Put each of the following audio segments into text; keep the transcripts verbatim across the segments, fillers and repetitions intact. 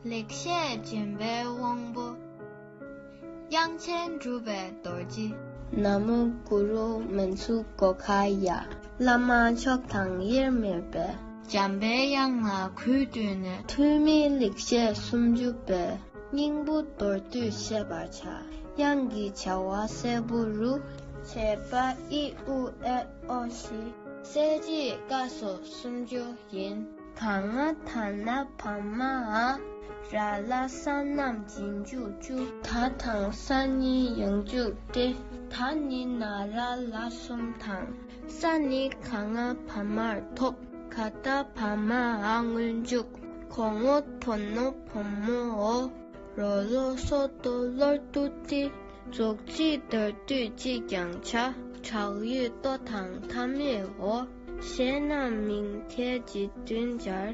ལེགས་བཤད་ལྗོན་པའི་དབང་པོ། དབྱངས་ཅན་གྲུབ་པའི་རྡོ་རྗེ། ན་མོ་གུ་རུ་མན་ཚུ་གོ་ག་ཡ། བླ་མ་མཆོག་དང་དབྱེར་མེད་པའི། འཇམ་པའི་དབྱངས་ལ་གུས་བཏུད་ནས། ཐོགས་མེད་ལེགས་བཤད་སུམ་ཅུ་པའི། སྙིང་པོ་མདོར་བསྡུས་བཤད་པར་བྱ། དབྱངས་ཀྱི་བྱ་བ་གསལ་པོ་རུ། བྱེད་པ་ཨི་ཨུ་ཨེ་ཨོ་བཞི། གསལ་བྱེད་ཀ་སོགས་སུམ་ཅུ་ཡིན། ག་ང་ད་ན་བ་མ་འ། ར་ལ་ས་རྣམས་རྗེས་འཇུག་བཅུ། ད་དང་ས་གཉིས་ཡང་འཇུག་སྟེ། ད་ནི་ན་ར་ལ་གསུམ་དང་། ས་ནི་ག་ང་བ་མར་ཐོབ། ག་ད་བ་མ་འ་སྔོན་འཇུག་གོ་ངོ་དོ་ནོ་བོ་མོ་འོ། རོ་ལོ་སོ་ཏོ་ལོར་ཏུ་ཏི། རྫོགས་ཚིག་མདོར་བསྡུས་ཅིས་ཀྱང་བྱ། དྲག་ཡོད་ཏོ་དང་མཐའ་མེད་འོ། གཞན་རྣམས་མིང་མཐའི་རྗེས་མཐུན་སྦྱར།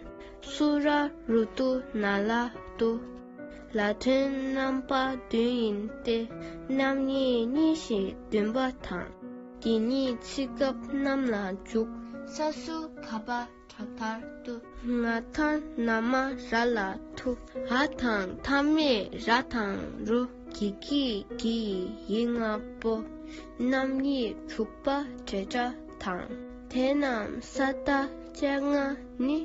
སུ་ར་རུ་ཏུ་ན་ལ་ཏུ། ལ་དོན་རྣམ་པ་བདུན་ཡིན་ཏེ། རྣམ་དབྱེ་གཉིས་ཤིག་བདུན་པ་དང་། དེ་ཉིད་ཚེ་སྐབས་རྣམས་ལ་འཇུག་ས་སུ་ག་པ་དྲག་མཐར་ཏུ། ང་ད་ན་མ་ར་ལ་ཐུ། འ་དང་མཐའ་མེད་ར་དང་རུ། གི་གི་གི་ཡི་ལྔ་པོ། རྣམ་དབྱེ་དྲུག་པ་བྱེད་སྒྲ་དང་། དེ་རྣམས་ས་ཏ་བཅོ་ལྔ་ནི།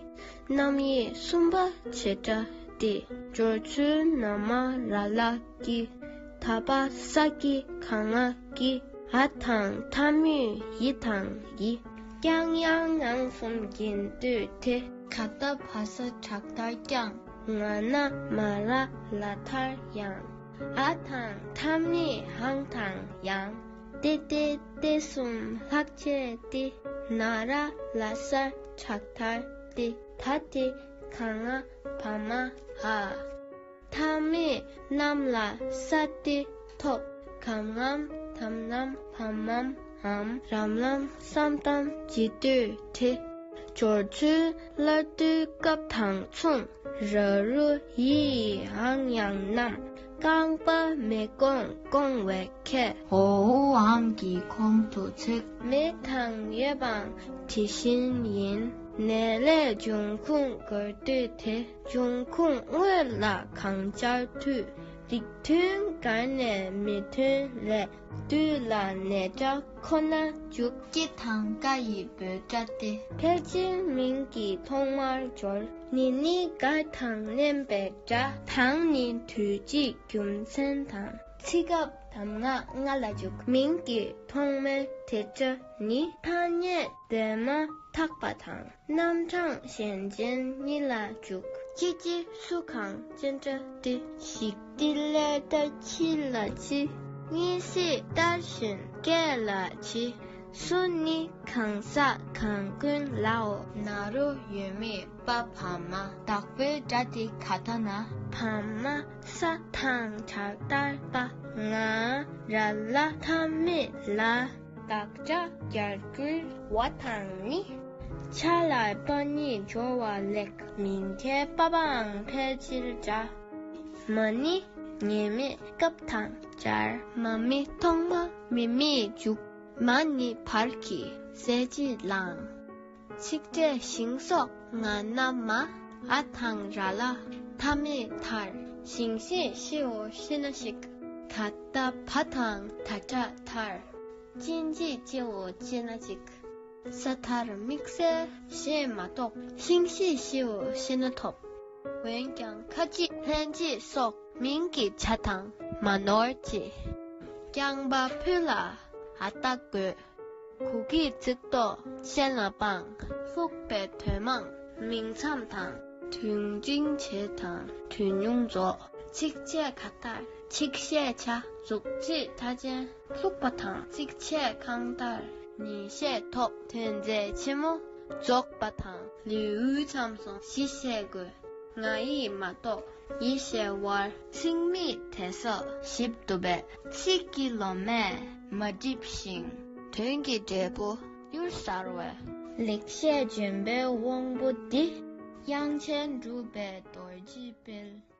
རྣམ་དབྱེ་གསུམ་པ་བྱེད་སྒྲ་སྟེ། སྦྱོར་ཚུལ་ན་མ་ར་ལ་ཀྱི། ད་པ་ས་ཀྱི་ག་ང་གི། འ་དང་མཐའ་མེད་ཡི་དང་ཡི། ཀྱང་ཡང་ངང་གསུམ་གྱེན་ལྟོས་ཏེ། ག་ད་བ་ས་དྲག་མཐར་ཀྱང་། ང་ན་མ་ར་ལ་མཐར་ཡང་། འ་དང་མཐའ་མེད་འང་དང་ཡང་། ཏེ་ཏེ་ཏེ་གསུམ་ལྷག་བཅས་ཏེ། ན་ར་ལ་སར་དྲག་མཐར་ཏེ། ད་ཏེ་ག་ང་བ་མ་འ། མཐའ་མེད་རྣམས་ལ་ས་ཏེ་ཐོབ། གམ་ངམ་དམ་ནམ་བམ་མམ་འམ། རམ་ལམ་སམ་དམ་འབྱེད་སྡོད་དེ། སྦྱོར་ཚུལ་སླར་བསྡུའི་སྐབས་དང་མཚུངས། ར་རུ་ཡི་ཡི་འང་ཡང་རྣམས། རྐང་པ་མེ་ཀོང་ཀོང་བའི་ཁྱད། འོ་འུ་འམ་གྱི་གོང་དུ་ཚིག་མེ་དང་ཡོད་པའང་དེ་བཞིན་ཡིན། ནས་ལས་འབྱུང་ཁུངས་དགོས་འདོད་དེ། འབྱུང་ཁུངས་དངོས་ལ་གང་སྦྱར་འཐུས། རིགས་མཐུན་དགར་ནས་མི་མཐུན་ལས། འདུས་ལ་ནས་སྒྲ་ཁོ་ན་འཇུག་སྐྱེ་དང་ཀ་ཡི་འབོད་སྒྲ་སྟེ། ཕལ་ཆེར་མིང་གི་ཐོག་མར་སྦྱོར། ནི་ནི་དགར་དང་མནན་པའི་སྒྲ། དང་ནི་དུས་གཅིག་རྒྱུ་མཚན་དང་། ཚེ་སྐབས་གདམས་ངག་ལྔ་ལ་འཇུག་མིང་གི་ཐོག་མའི་དེ་སྒྲ་ནི། ཐ་སྙད་འདས་མ་ཐག་པ་དང་། རྣམ་གྲངས་གཞན་ཅན་གཉིས་ལ་འཇུག་ཁྱི་ཁྱི་སུ་གང་ཅན་སྒྲ་སྟེ། ཞིག་སྟེ་ལས་ལྟར་ཁྱི་ལ་ཁྱི། གཉིས་སྲིད་ལྟར་བཞིན་སྐད་ལ་ཁྱི། སུ་ནི་གང་ཟག་གང་ཀུན་ལའོ། ན་རོ་ཡོད་མེད་པ་བ་མ། བདག་པོའི་སྒྲ་སྟེ་ག་ད་ན། བ་མ་ས་དང་དྲག་མཐར་པ། ང་ར་ལ་མཐའ་མེད་ལ། བདག་སྒྲ་རྒྱར་བསྐུལ་བ་དང་ནི། ཆ་ལ་པ་གཉིས་སྦྱོར་བ་ལེགས། མིང་མཐའི་པ་པའང་ཕལ་ཆེར་འདྲ། མ་ནི་ངེས་མེད་སྐབས་དང་སྦྱར། མ་མི་ཐོག་མ་མི་མེད་འཇུག་མ་ནི་བར་གྱི་གསལ་བྱེད་ལའང་། ཚིག་ཕྲད་ཞིང་སོགས་ང་ན་མ། འ་དང་ར་ལ་མཐའ་མེད་མཐར། ཞིང་ཞེས་ཤེའོ་ཤེ་ན་ཞིག་ད་ལྟ་བ་དང་ད་སྒྲ་མཐར། ཅི་མཆིས་ཅེའོ་ཅེ་ན་ཅིག་ས་མཐར་དམིགས་བསལ་ཞེས་མ་གཏོགས། ཤིང་ཤེས་ཤེའོ་ཤེ་ན་ཐོབ། འོན་ཀྱང་ཁ་ཅིག་ལྷན་ཅིག་སོགས་མིང་གི་བྱ་དང་མ་ནོར་ཅིག་རྐྱང་པ་ཕུ་ལ་འ་ད་དགོས། གུ་གི་ཚིག་ཏོ་ཤེ་ན་སྤང་། ལྷུག་པའི་དོན་མང་མིང་མཚམས་དང་། དོན་འབྲིང་བྱེད་དང་དོན་ཉུང་རྫོགས། ཚིགས་བཅད་ག་མཐར་ཚིག་ཤད་བྱ། རྫོགས་ཚིག་མཐའ་ཅན་ལྷུག་པ་དང་། ཚིགས་བཅད་གང་ལྟར་ཉིན་ཤད་ཐོབ། དོན་མཛད་ཆེན་མོ་རྫོགས་པ་དང་། ལེའུའི་མཚམས་སུ་བཞི་ཤད་དགོས། ང་ཡིས་མ་གཏོགས་ཡི་ཞེས་བར། ཚེགས་མེད་དེ་སོགས་ཞིབ་ཏུ་སྦས། ཚིག་གི་ལོ་མས་མ་བསྒྲིབས་ཤིང་། དོན་གྱི་འབྲས་བུ་གཡུར་ཟ་བའི། ལེགས་བཤད་ལྗོན་པའི་དབང་པོ་འདི། དབྱངས་ཅན་གྲུབ་པའི་རྡོ་རྗེ་དཔལ།